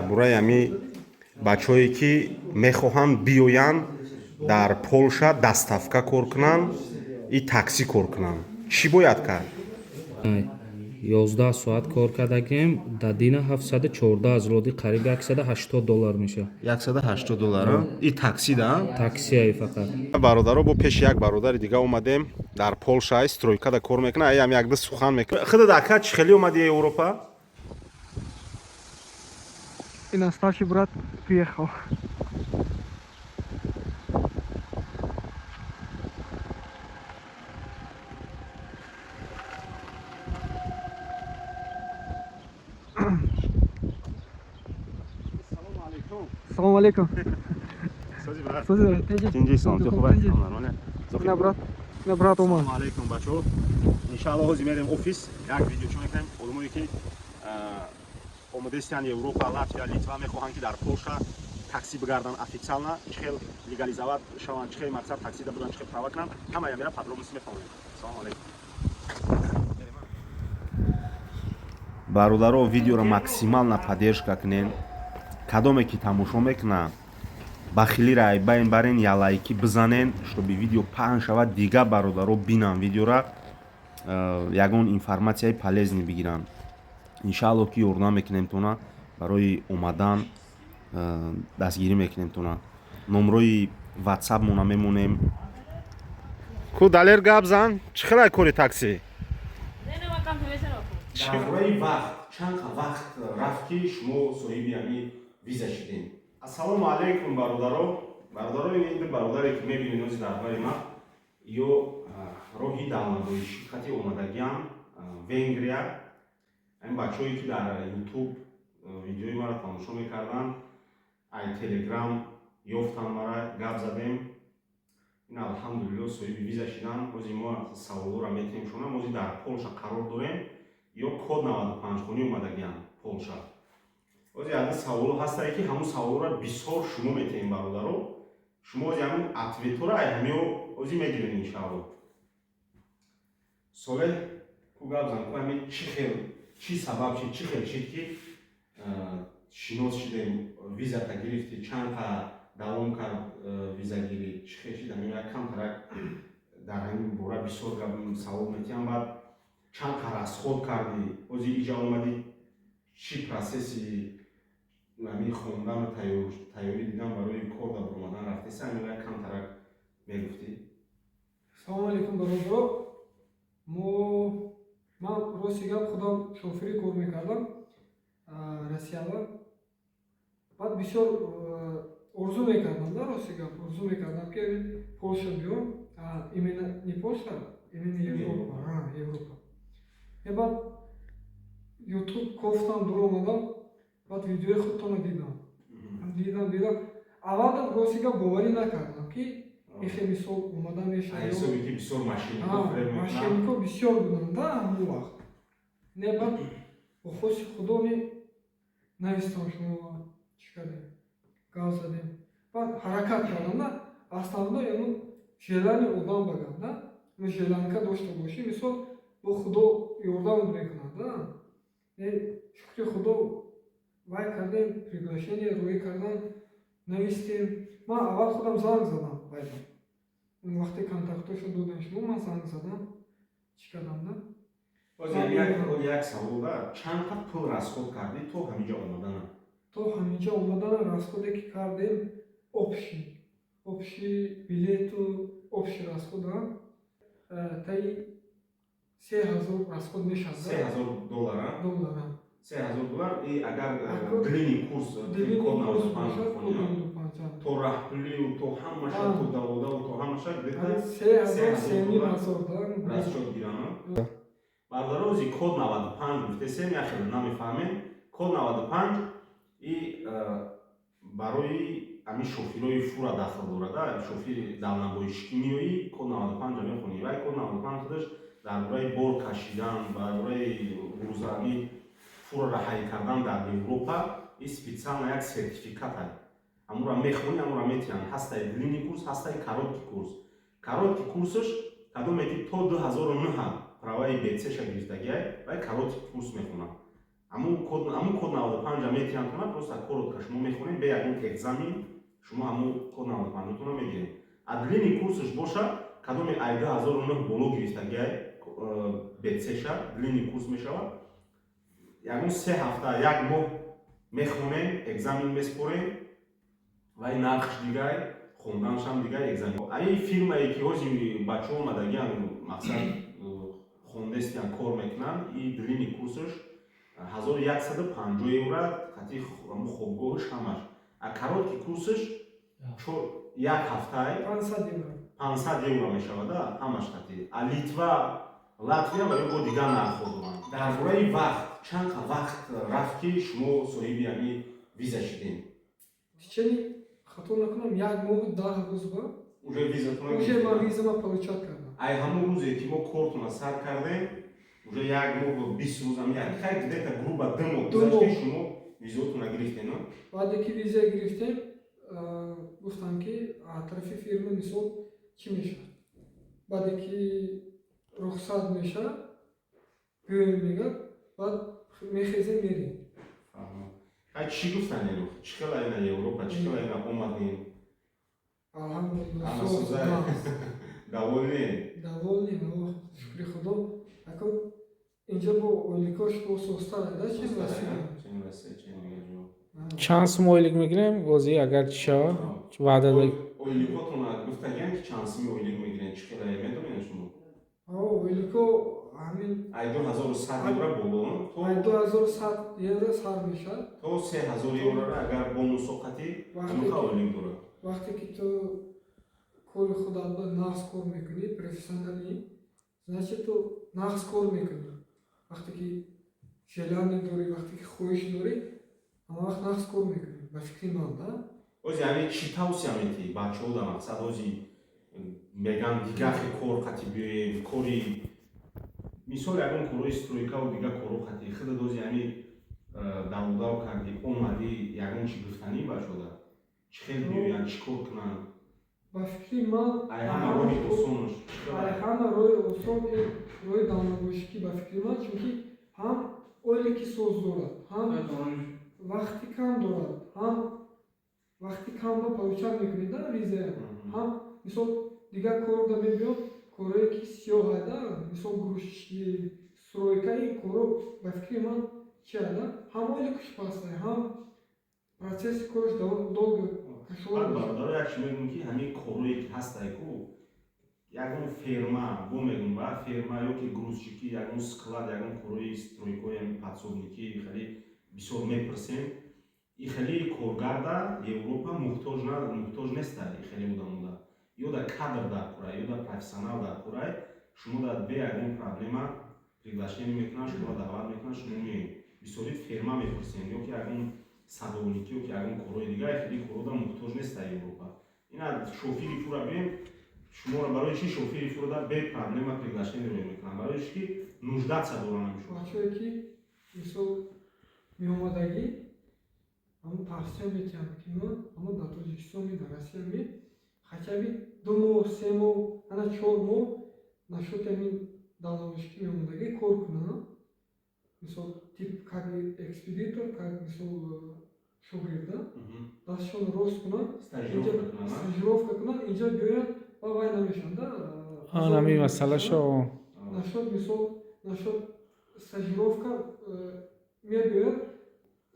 Бораи ҳами бачаҳое, ки мехоҳанд биёянд, дар Полша доставка кор кунанд и такси кор кунанд, чӣ бояд кард? 11 соат кор кардагем, дар дина 714 злоти, қариб 180 доллар мешавад. 180 доллар и такси да? Таксияи фақат. Бародаро, бо пеши як бародари дига омадем, дар Полша стройкада кор мекунад. Аям якда сухан мекунад. Худат, ака, чӣ хеле омади Европа? И наш старший брат приехал. Салом алейкум. На брат, на брат Оман. Салом алейкум, бачаҳо. Иншаалло, ҳозир мерем офис, як видеочо мекунем. Одамое, ки омадестиян Европа, Латвия, Литва, мехоҳанд, ки дар Полша такси бигарданд, официально чӣ хел легализовать шаванд, чӣ хел мақсад таксида будан, чӣ хел права кунанд, ҳамая мера подробности мефаҳмонем. Салом алейкум, бародаро. Видеоро максимально поддержка кунен. Кадоме ки тамошо мекунад, бахилиро айбайн барен, я лайки бизанен, чтобы видео паҳн шавад, дига бародаро бинанд видеора, ягон информатсияи полезный бигиранд. Иншаалло, ки ёрдам мекунем тона барои омадан, дастгирӣ мекунем тона. Номрои ватсапмона мемонем. Ку, Далер, гап зан, чӣ хелай кори такси? Дар бораи вақт, чанд вақт рафт, ки шумо соҳиби ҳамин виза шидем? Ассалому алайкум, бародаро. Бародаро, ин ду бародаре, ки мебинед нози дар бари ман, ё роҳи давлатдоришӣ хати омадагиам Венгрия. Ҳамин бачаҳое, ки дар Ютуб видеои маро тамошо мекарданд, ай Телеграм ёфтанд мара, гап задем. Ин, алҳамдулилло, соҳиби виза шидам. Ҳозир мо саволҳоро метиҳем шуна. Ҳозир дар Полша қарор дорем, ё код 95 хонӣ омадагиам Полша. Ҳозир ягон саволо ҳастае, ки ҳамун саволҳоро бисёр шумо метиҳем, бародаро. Шумо ҳозир ҳамун ответҳоро ай ҳамиҳо ҳозир мегирем, иншаалло. Солеҳ, ку, гап зан, ку, ҳамин чӣ хел, чӣ сабаб шид, чӣ хел шид, ки шинос шидем, визата гирифтӣ, чанд қа давом кард визагирӣ, чӣ хел шид? Ҳамин як камтарак дар ҳамин бора бисёр гап савол метиҳам. Баъд чанд қа расход кардӣ, ҳозир иҷа омадӣ, чӣ процесси ҳамин хондану тайёрӣ дидан барои кор дар омадан рафтеса, ҳамин як камтарак мегуфтӣ. Салом алейкум, бародаро. Мо, ман, рости гап, худам шофирӣ кор мекардам Россияда. Баъд бисёр орзу мекардам да, рости гап, орзу мекардам, ки Полша биём, именно не Полша, именно Европа, Европа. Е, баъд Ютуб кофтам, дур омадам, баъд видеои худтонро дидам, дидам, дидам. Аввалда, рости гап, боварӣ накардам, ки ихе мисол омада мешавад. Ҳисоби ки бисёр мошеннико бисёр буданд да ҳамон вақт. Не, баъд бо хости Худо ни навистам, шумо чӣ кардем, гап задем, баъд ҳаракат кардам да. Основной яну желание одам багам да, желанка дошта бошӣ, мисол, бо Худо ёрдам мекунад да. Не, шукри Худо, вай кардем, приглашение рӯӣ кардан, навистем. Ман аввал худам занг задам вайдам, вақте контактошо додем шумо, ман занг задам, чӣ кардам да. Як савол да: чанд қад пул расход кардӣ то ҳаминҷа омадана? То ҳаминҷа омадана расходе, ки кардем, общий билету общий расхода таи 3000 расход мешавад. 3000 доллара? Доллара. 3000 доллар. И агар длинный курс, код 95, то раҳпулию, то ҳамаша, то даводаву, то ҳамаша. Где-то 3000, 3500. Расчёт гирана. Бародарози, код 95 гуфтесем, як хеле намефаҳмем. Код 95 и барои ҳамин шофирои фура дахл дорада. Шофири дальнобойщикӣ меоӣ, код 95 мехонӣ. Вай код 95 худаш дар бораи бор кашидан, дар бораи грузами фурара ҳай кардан дар Европа и специально як сертификат ай. Ҳамура мехонӣ, ҳамура метиҳанд. Ҳастаи длинный курс, ҳастаи короткий курс. Короткий курсаш, кадоме ки то 2009 праваи БЦша гирифтагиай, вай короткий курс мехонад. Ҳамун код 95 метиҳанд тона, просто коротко шумо мехонед, бе ягон экзамен шумо ҳамун код 95 тона мегиред. А длинный курсаш боша, кадоме ай 2009 боло гирифтагиай B C-ша, длинный курс мешавад. Ягон 3 ҳафта, як моҳ мехонем, экзамен меспорем ва ин нархш дигай, хонданашам дигай, экзамен. Ай фирмае ки ҳози бачаҳо омадагиан, мақсад, хондестиан, кор мекунанд, и длинный курсаш 1150 евро, қати ҳамун хобгоҳаш, ҳамаш. А короткий курсаш як ҳафтай 500 евро. 500 евро мешавада, ҳамаш қати. А Литва, Латвия ва ё бо дигар нархҳо доранд. Дар бораи вақт, чанд вақт рафт, ки шумо соҳиби ҳами виза шидем? Течение, хато накунам, як моҳу 10 рӯз ба Уже визатона? Уже ман визама получать кардам. Ай ҳамун рӯзе ки мо кортона сар кардем, уже як моҳу 20 рӯз ам, як хай, где-то грубо 2 моҳ Ду гузашт, ки моҳ. шумо визаотона гирифтем, но? Баъде ки виза гирифтем, гуфтам, ки аз тарафи фирма, мисол, чӣ мешавад, баъде ки рухсат мешавад, биёем, мегӯяд, баъд мехезем, мерем. Фаҳмам. Хай, чӣ гуфтан, яъне чӣ хела ина Европа, чӣ хела ина омадем? Алҳамдулилла. Ҳама соз, созай? нағз. Довольны? Довольны, шукри Худо. Ако инҷа бо ойликош бо созтар да, чи Россия. Чен Россия, чен дигар ҷо. Чанд сум ойлик мегирем бозӣ, агар чӣ шава, ваъда да? Ойликотона гуфтагиан, ки чанд суми ойлик мегирен, чӣ хела, медонед шумо? Ойлико ҳамин Ай 2100 евро боло то ай 2100 евро сар мешавад. То 3000 еврора, агар бонусо қатӣ, ҳамиқа ойлик дорад. Вақте ки ту кори худат ба нағз кор мекунӣ, профессионалӣ, значит, ту нағз кор мекунӣ. Вақте ки желание дорӣ, вақте ки хоҳиш дорӣ, ҳама вақт нағз кор мекунӣ, ба фикри ман да. Ози ҳамин чӣ тавсия метиҳӣ бачаҳо дар мақсад, ози меган дигар хе кор қатӣ биёем, кори, мисол, ягон корҳои стройкаву дигар корҳо қатӣ, худат ози ҳамин давудав кардӣ, омадӣ, ягон чӣ гуфтанӣ бачаҳода, чӣ хел биёянд, чӣ кор кунанд? Ба фикри ман, Ай ҳама роҳи осонаш чӣ хел? Ай ҳама роҳи осон ин роҳи дальнобойщикӣ, ба фикри ман, чунки ҳам ойлики соз дорад, ҳам вақти кам дорад, ҳам вақти камро получать мекунӣ да визая, ҳам, мисол, дигар корда мебиём, корое ки сиёҳа да, мисол, грузчикӣ, стройка, ин коро, ба фикри ман, чи да, ҳам ойликаш пастай, ҳам процесси кораш долго кашола Баъд мешавад. Бародаро, як чи мегӯм, ки ҳамин корое ки ҳастай ку, ягон ферма бо мегӯм ба ферма ё ки грузчикӣ, ягон склад, ягон корои стройкои, ҳамин подсобникӣ, хеле бисёр мепурсем. И хеле коргарда Европа муҳтоҷ муҳтоҷ неста. И хеле одамода ё да кадр дар курай, ё да профессионал дар курай. Шумо да бе ягон проблема приглашение мекунанд, шуморо даъват мекунанд, шумо меоед. Бисёри ферма мепурсем ё ки ягон садовникӣ, ё ки ягон корҳои дигар, хеле корҳода муҳтоҷ неста Европа. Ина шофири фура бием, шуморо барои чӣ шофири фурада бе проблема приглашение роя мекунанд? Барои чӣ ки нуждаться доранд ҳамин шофир. Бачаҳое ки, мисол, меомадагӣ, ҳамон тавсия метиҳам, ки ман ҳамон дар Тоҷикистон ми, дар Россия ми, хотя бы 2 моҳ, 3 моҳ, ана 4 моҳ насчёти ҳамин дальнобойщикӣ меомадагӣ кор кунам, мисол, тип как экспедитор, как, мисол, шогирда, дастшон рост кунанд. Стажировка кунанд. Стажировка кунанд, инҷа биёянд ва вай намешаванд да. Ҳамин масъалашо. Насчёт, мисол, насчёт стажировка, мебиёяд,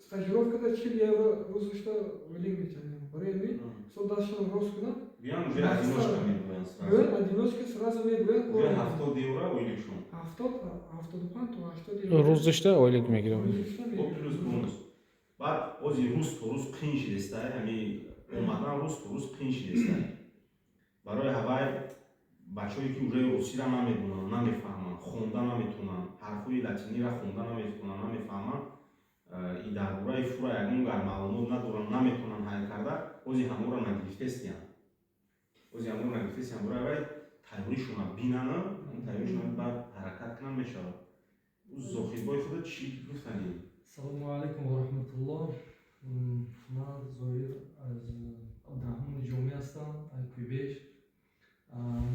стажировкада 40 евро рӯзашта ойлик метиҳанд. Барои ҳамин, мисол, дастшон рост кунанд. Биён, уже одиночка мебиёянд сразу. Биёянд, одиночка сразу мебиёянд. Уже 70 евро ойликшон. 70, 75 то 80 евро. Рӯзашта ойлик мегирам. Рӯзашта Бо мегиранд. Плюс бонус. Баъд ози рӯз то рӯз қин шидеста, ҳами омадан рӯз то рӯз қин шидеста. Барои ҳавай бачаҳое ки уже русиро намедонанд, намефаҳманд, хонда наметавонанд, ҳарфҳои латинира хонда наметавонанд, намефаҳманд, и дар бораи фура ягон гар маълумот надоранд, наметавонанд ҳал карда, ози ҳаморо нагирифтестиянд, ози ҳаморо нагирифтестиянд. Барои ҳавай тайёришона бинана, тайёришона, баъд ҳаракат кунанд, мешавад. Зохирбои худо чӣ гуфтанӣ? Салому алайкум ва раҳматуллоҳ. Ман Зоир аз Абдураҳмони Ҷомӣ ҳастам, аз Куйбеш.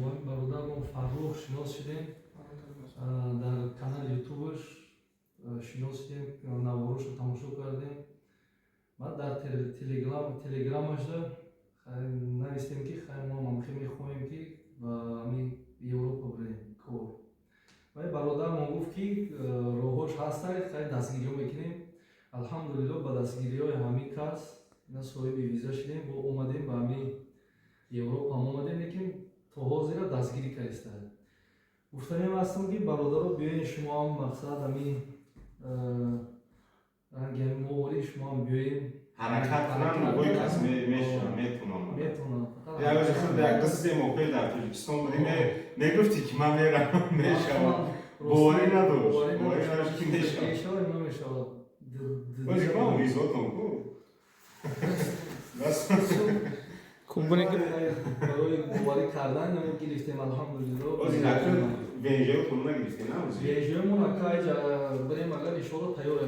Бо ин бародармон Фаррух шинос шудем дар канали Ютубаш, шинос шудем. Телеграмашда навистем, ки хай, мо ҳам мехоҳем, ки ба ҳамин Европа бирем кор. Вай бародармон гуфт, ки роҳҳош ҳастай, хай, дастгириҳо мекунем. Алҳамдулилло, ба дастгириҳои ҳамин кас ина соҳиби виза шудем, бо омадем, ба ҳамин Европа омадем, лекин то ҳозира дастгирӣ кардистад. Гуфтаниам ҳастам, ки бародаро, биёен, шумоам, мақсад, ҳамин ранги ҳамин мовори шумоам биёен. Ҳаракат кунам, ногоҳи кас метунам. Метавонам. Як рӯзи худ, як 2-3 моҳ пеш дар Тоҷикистон будем, мегуфтӣ, ки ман мерам, мешавам. Боварӣ надошт, боварӣ надошт, ки мешавад. Мешавад, намешавад. Ози ман визотон ку бас. Барои боварӣ кардан мо гирифтем, алҳамдулилло. Ози накун, ВНЖ-тон нагирифтем, на ози? ВНЖ-мон акайҷа бирем, агар иншоалло тайёр.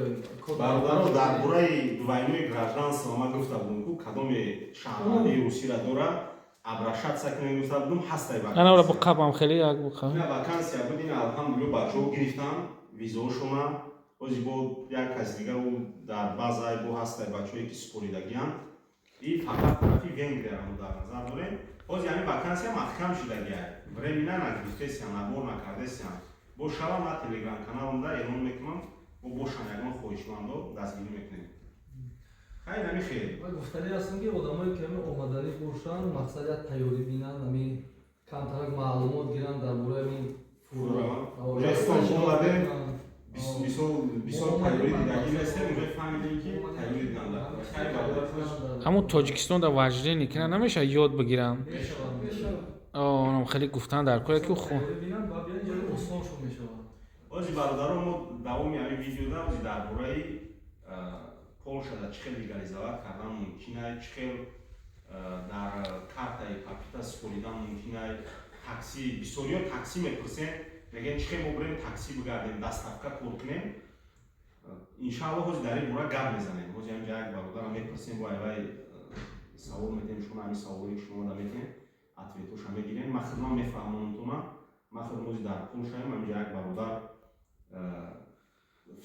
Бародаро, дар бораи двойное гражданство ман гуфта будам ку, кадоме шаҳрвандии Русияро дорад, обращаться кунем, гуфта будам, ҳастай. Анавра буқабам хеле як буқа. Ина вакансия буд, ина алҳамдулилло, бачаҳо гирифтан визаошона. Ози бо як кас дигар ӯ дар базаи бо ҳастай, бачаҳое ки супоридагианд, и фақат тарафи Венгрияро мо дар назар дорем. Ҳозир ҳамин вакансия маҳкам шудагиай, временно нагирифтесиям, набор накардесиям. Бо шава, ман Телеграм каналымда эълон мекунам, бо бошам ягон хоҳишмандо, дастгирӣ мекунем. Хайр, ҳами хел. Ва гуфтанӣ ҳастам, ки одамое ки ҳами омаданӣ бошанд, мақсад, як тайёрӣ бинанд, ҳами камтарак маълумот гиранд дар бораи ҳамин. Фура. Уже Стамбул омадем, мисол, бисёр тайёрӣ дидагӣ нестем, уже фаҳмидем, ки тайёрӣ диданда. Хайр, бародар, хуш. Ҳамун Тоҷикистон дар вождение кина намешавад ёд бигирам? Мешавад. Мешавад. Онам хеле гуфтан дар кое ки ху. Тайёрӣ бинанд, баъд биён ҷои осоншон мешавад. Ози, бародаро, мо давоми ҳамин видеода ози дар бораи Полшада чӣ хел легализовать кардан мумкин ай, чӣ хел дар картаи pobyt а супоридан мумкин ай, такси, бисёриҳо такси мепурсем, мегӯянд, чӣ хел мо бирем такси бигардем, доставка кор кунем. Иншаалло, ҳозир дар ин бора гап мезанем. Ҳозир ҳаминҷа як бародарам мепурсем, бо айвай савол медиҳем, шумо ҳамин саволое ки шумо да метиҳем, ответ оша мегирем. Ман худман мефаҳмонамтона. Ман худам ҳозир дар Полшаем, ҳаминҷа як бародар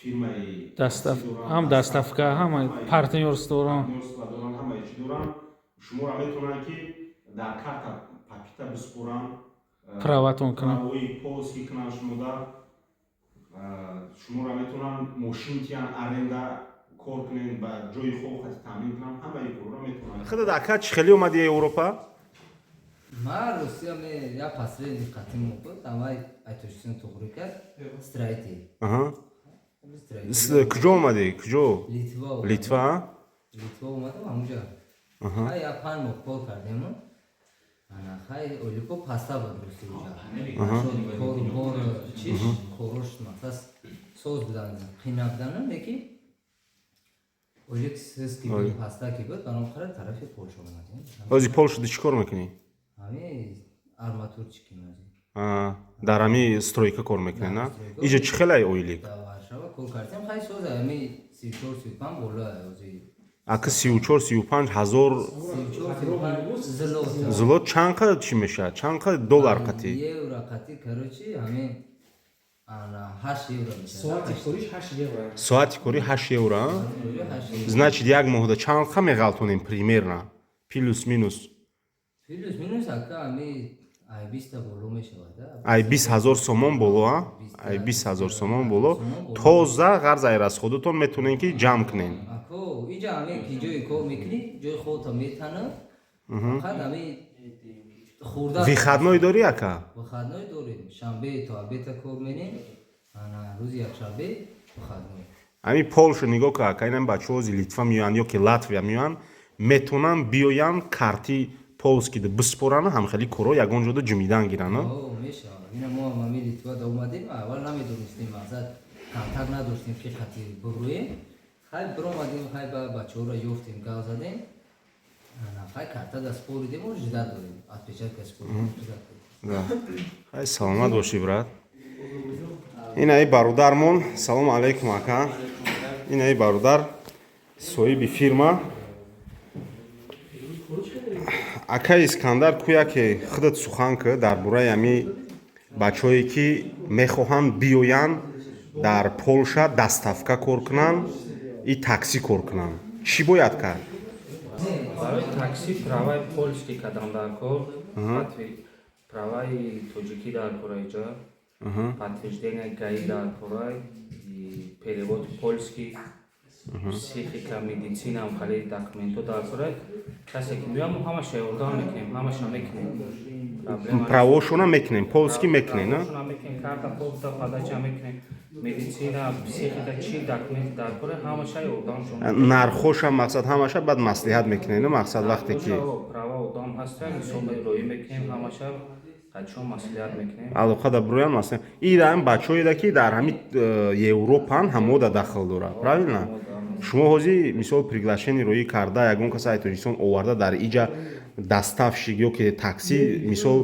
фирмаи Достав ҳам доставка, ҳама партнёрство дорам. Партнёрство доран, ҳамаи чӣ доран. Шуморо метавонанд, ки дар карта pobyt а биспоранд, Праватон кунам. Правои польский кунанд шумода, шуморо метавонанд мошин тиҳанд, аренда кор кунед, ба ҷои хоб хати таъмин кунанд, ҳамаи корро метавонанд. Худат, ака, чӣ хеле омади Европа? Ман Русия ме я посредник қатимо буд, амай ай Тоҷикистон туғри кард, строитель. Строитель. Куҷо омадӣ, куҷо? Литва омадам. Литва? Литва омадам, ҳамуҷа. Хай, я 5 моҳ кор кардему. Ана хай, ойлико паста буд Русия уҷа. Шод кор бор чиш корош мақсад соз будан, қина будан, леки ойлик сиз ки буд, паста ки буд, баром қара тарафи Полша омадем. Ҳозир Полшада чӣ кор мекунӣ? Ҳами арматурчики мозӣ. Дар ҳами стройка кор мекунӣ, на? Иҷа чӣ хелай ойлик? Дар Варшава кор кардем, хай, соз ҳами 34-35 боло ози. Ака, 34-35 ҳазор 34-35 злот. Злот чанд қа чӣ мешавад, чанд қа доллар қатӣ? Евро қатӣ, короче, ҳамин ана 8 евро мешавад. Соати кориш 8 евро. Соати корӣ 8 евро, а? 8 евро. Значит, як моҳда чанд қа меғалтонем, примерно, плюс минус? Плюс минус, ака, ҳами ай 20-та боло мешавад, а? Ай 20 000 сомон боло, а, ай 20 000 сомон боло, тоза ғарз ай расход отон метавонем, ки ҷамъ кунем. Ако, иҷа ҳами ки ҷои кор мекунӣ, ҷои худта метана, фақат ҳами хурда. Выходной дорӣ, ака? Выходной дорем, шанбе то обед а кор менем, ана рӯзи якшанбе выходной. Ҳамин Полша нигоҳ ка, ака, инам бачаҳо ози Литва меоянд ё ки Латвия меоянд, метавонанд биёянд, карти польский да биспорану ҳамхели корҳо ягон ҷода ҷумидан гиранд. О, мешавад. Ина мо ҳам ҳами Литва да омадем, аввал намедонистем, мақсад, контакт надоштем, ки хати бигӯем. Хай, биромадем, хай, ба бачаҳоро ёфтем, гап задем. Ана хай, карта да споридем, ждать дорем, отпечатка споридем, ждать дорем. Да. Хай, саломат бошӣ, брат. Инаи бародармон, салому алайкум, ака. Инаи бародар соҳиби фирма. Ака Искандар, ку яке худат сухан ки дар бораи ҳами бачаҳое, ки мехоҳанд биёянд, дар Полша доставка кор кунанд и таксӣ кор кунанд. Чӣ бояд кард? Барои такси праваи польский кадам дар кор, праваи тоҷикӣ дар кора иҷа, подтверждение ГАИ дар кора, перевод польский, психика, медицина, хеле документҳо дар кора. Касе ки меояд, мо ҳамаша ёрдам мекунем, ҳамаша мекунем. Правошона мекунем, польский мекунем? Правошона мекунем, карта побыта подача мекунем, медицина, психика, чӣ документ дар кора, ҳамаша ёрдамшон. Нархоша, мақсад, ҳамаша баъд маслиҳат мекунем, мақсад, вақте ки Права одам ҳаста, мисол, роӣ мекунем, ҳамаша қачон маслиҳат мекунем. Алоқа да буроян маслиҳат. Ира бачаҳоеда ки дар ҳами Европан, ҳамода дахл дорад, правильно? Шумо ҳозир, мисол, приглашение роӣ карда, ягон каса ай Тоҷикистон оварда, дар иҷа доставщик ё ки такси, мисол,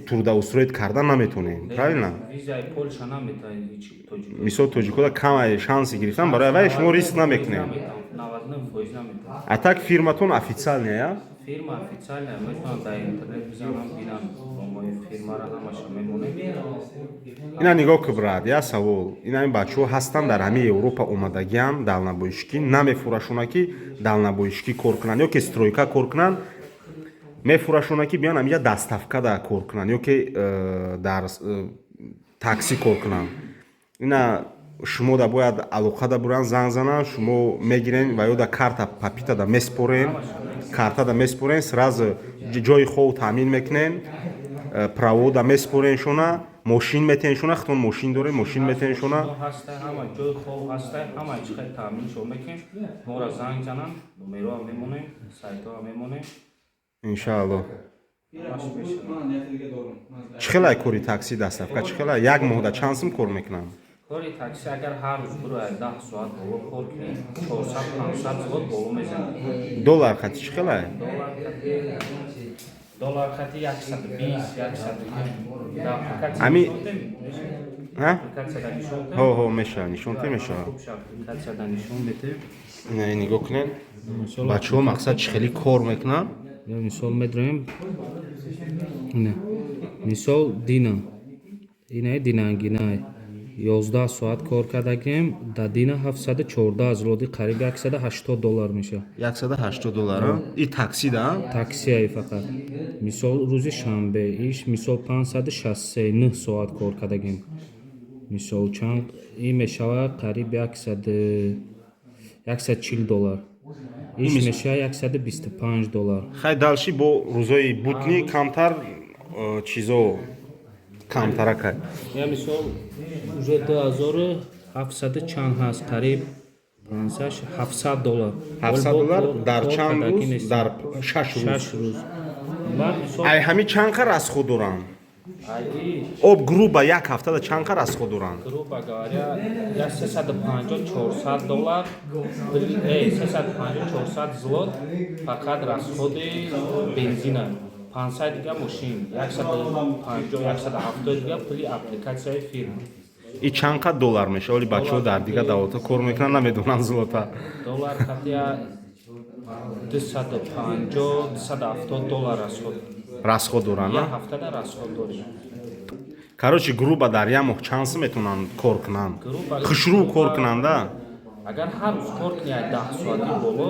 трудоустроить карда наметонем, правильно? Визаи Полша наметавонед тоҷик. Мисол, тоҷикода кам шанси гирифтан, барои вай шумо риск намекунем. 99% наметавонед. А так фирматон официальная? Я Фирма официальная, метавонанд дар интернет бизанам, бинам, номои фирмара ҳамаша мемонем. Ина нигоҳ ки, брат, я савол. Ина ин бачаҳо ҳастанд, дар ҳамин Европа омадагиам, дальнобойщикӣ намефурашона, ки дальнобойщикӣ кор кунанд ё ки стройка кор кунанд, мефурашона, ки биён ҳаминҷа доставкада кор кунанд ё ки дар такси кор кунанд. Ина шумо да бояд алоқа да буран, занг зананд, шумо мегирен ва ё да карта побыта да меспорен, картада меспорен, сразу ҷои хов таъмин мекунен, правода меспорен шуна, мошин метен шуна, худтон мошин дорем, мошин метен шуна. Ҳаста, ҳама ҷои хов ҳаста, ҳама чӣ хел таъмин шо мекунем. Моро занг зананд, номероа мемонем, сайтҳоа мемонем. Иншаалло. Чӣ хелай кори такси, доставка чӣ хелай? Як моҳда чанд сум кор мекунам? Кори такси, агар ҳар рӯз бирояд, 10 соат боло кор кунӣ, 400-500 злот боло мезанад. Доллар хати чӣ хелай? Доллар хати 120, 100. Ами ҳо ҳо, мешавад, нишонте мешавад. Аппликатсияда нишон метем. Ина нигоҳ кунед, бачаҳо, мақсад, чӣ хеле кор мекунанд. Мисол медроем, мисол, дина, инаи динангинай, 11 соат кор кардагем, дар дина 714 злоти, қариб 180 доллар мешавад. 180 доллар и такси да? Таксияи фақат. Мисол, рӯзи шанбе иш, мисол, 563, 9 соат кор кардагем, мисол, чанд ин мешавад? Қариб 140 доллар. Иш мешавад 125 доллар. Хай, дальше бо рӯзои будни камтар, чизо камтаракай. Я, мисол, уже 2700 чанд ҳаст, қариб 700 доллар. 700 доллар дар чанд рӯз? Дар 6 рӯз? 6 рӯз. Ай ҳами чанд қар расход доранд? Об, грубо, як ҳафтада чанд қар расход доранд? Грубо говоря, я 350, 400 доллар, 350, 400 злот фақат расходи бензина, 500 дига мошин, 150, 170 дига пули аппликатсияи фирма. И чанд қад доллар мешавад? Оли бачаҳо дар дигар давлатҳо кор мекунанд, намедонанд злота. Доллар қатия 250, 270 доллар расход. Расход доранд? Як ҳафтада расход дорем. Короче, грубо, дар як моҳ чанд сум метавонанд кор кунанд, хушрӯ кор кунанда? Агар ҳар рӯз кор кунӣ, ай 10 соати боло,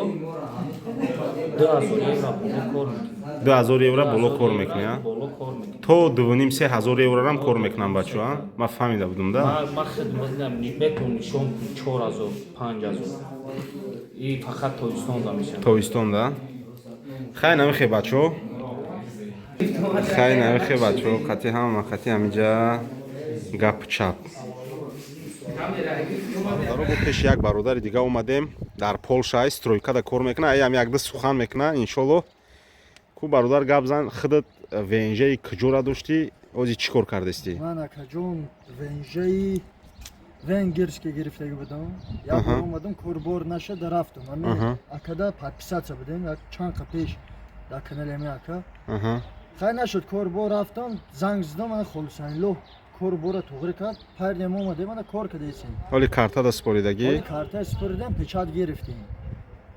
2000 евро боло кор мекунӣ. 2000 евро боло кор мекунӣ? Боло кор мекунӣ. То 2500-3000 еврорам кор мекунам бачаҳо, ман фаҳмида будум да. Ман хидмат метавон нишон, 4000, 5000, и фақат Тобистонда мешавад. Тобистонда. Хай, намехе бачаҳо, хай, намехе бачаҳо, қати ҳама қати ҳамиҷа гап чап. Баро, бо пеши як бародари дига омадем, дар Полша стройкада кор мекуна, аям якда сухан мекуна, иншолло. Ку, бародар, гап зан, худат ВНЖи куҷора доштӣ, ози чӣ кор кардастӣ? Ман, акаҷон, ВНЖи венгерский гирифтагӣ будам. Як бор омадам, корбор нашуда рафтам. Ами акада подписаться будем як чанд қа пеш дар канали ами ака. Хай, нашуд корбор, рафтам, занг задам, ана холисанило корбора туғри кард, пайрдем, омадем, ана кор кардесем. Ҳоли картада споридагӣ? Ҳоли карта споридам, печать гирифтем.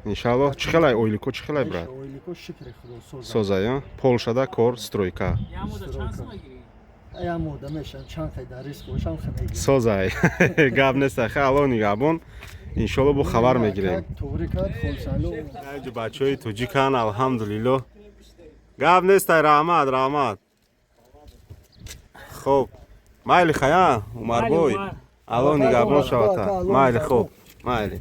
Иншаллоҳ. Чӣ хелай ойлико, чӣ хелай, брат? Ойлико, шукри худо, соза. Созая. Полшада кор, стройка. Ямода мешам, чанд хай дар риск бошам, хай мегирам. Созай, гап неста. Хай, Аллоҳ нигаҳбон. Иншолло, бо хабар мегирем. Туғри кард, холсанло. Инҷо бачаҳои тоҷикан, алҳамдулилло. Гап нестай, раҳмат, раҳмат. Хоб, майли, хая, Умарбой, алло нигаҳбон шавата. Майли, хоб, майли.